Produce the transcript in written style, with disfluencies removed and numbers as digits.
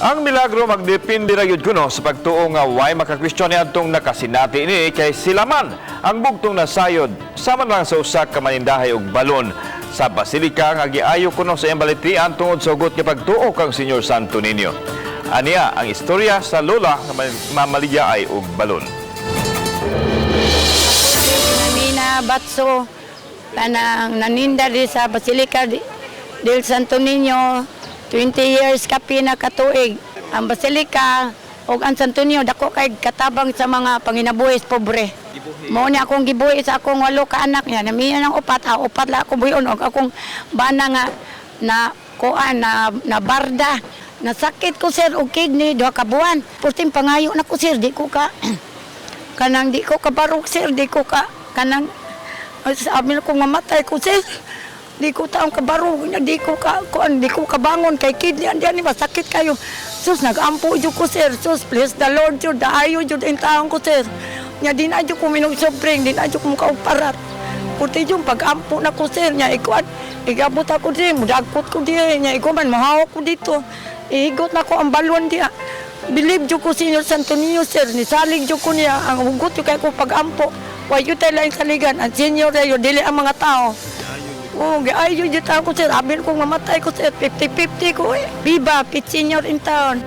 Ang milagro magdepende ra gyud kuno sa pagtuo nga way makakwestiyon niadtong nakasinati ini kay sila man ang bugtong nasayod sama lang sa usa ka manindahay og balon sa basilika nga giayo kuno sa iyang balitian tungod sa hugot nga pagtuo kang Senyor Santo Niño. Ania ang istorya sa lola nga mamaligya og balon. Nina Batso, kanang naninda di sa Basilica del Santo Niño, 20 years kapi na katuig. Ang Basilica ug ang Santo Niño dako kay katabang sa mga panginabuhi sa pobre. Mao ni akong gibuhi sa akong walo ka anak niya. Namiya ng upat, upat la ako buhion og akong bana nga na kuan na barda. Nasakit ko, sir, og kidney 2 ka buwan. Purting pangayo na ko, sir, di ko ka kanang di ko kabarog, sir, di ko ka kanang ay, sabi ko mamatay ko, sir, di ko taong kabarog nya, di ko ka kuan, di ko kabangon kay kidney andiyan ni masakit kayo. Sus, nagampo jud ko, sir. Sus, bless the Lord jud, daayo jud ang taong ko, sir. Nya di na jud ko minog soft drink, di na jud ko makauparat. Puti yung pag-ampo na ko, sir, nya ikuan igabot ako di mudagkot ko di nya iko man mahawak ko dito, ihigot na ko ang balon diya. Believe jud ko Senyor Santo Niño, sir. Nisalig jud ko niya. Ang hugot jud kay ko pag-ampo. Wa jud tay laing saligan. Ang Senyor ayo, dili ang mga tao. Oh, giayo jud ako, sir. Abi ko mamatay ko, sir. 50-50 ko eh. Viva, Pit Señor in town.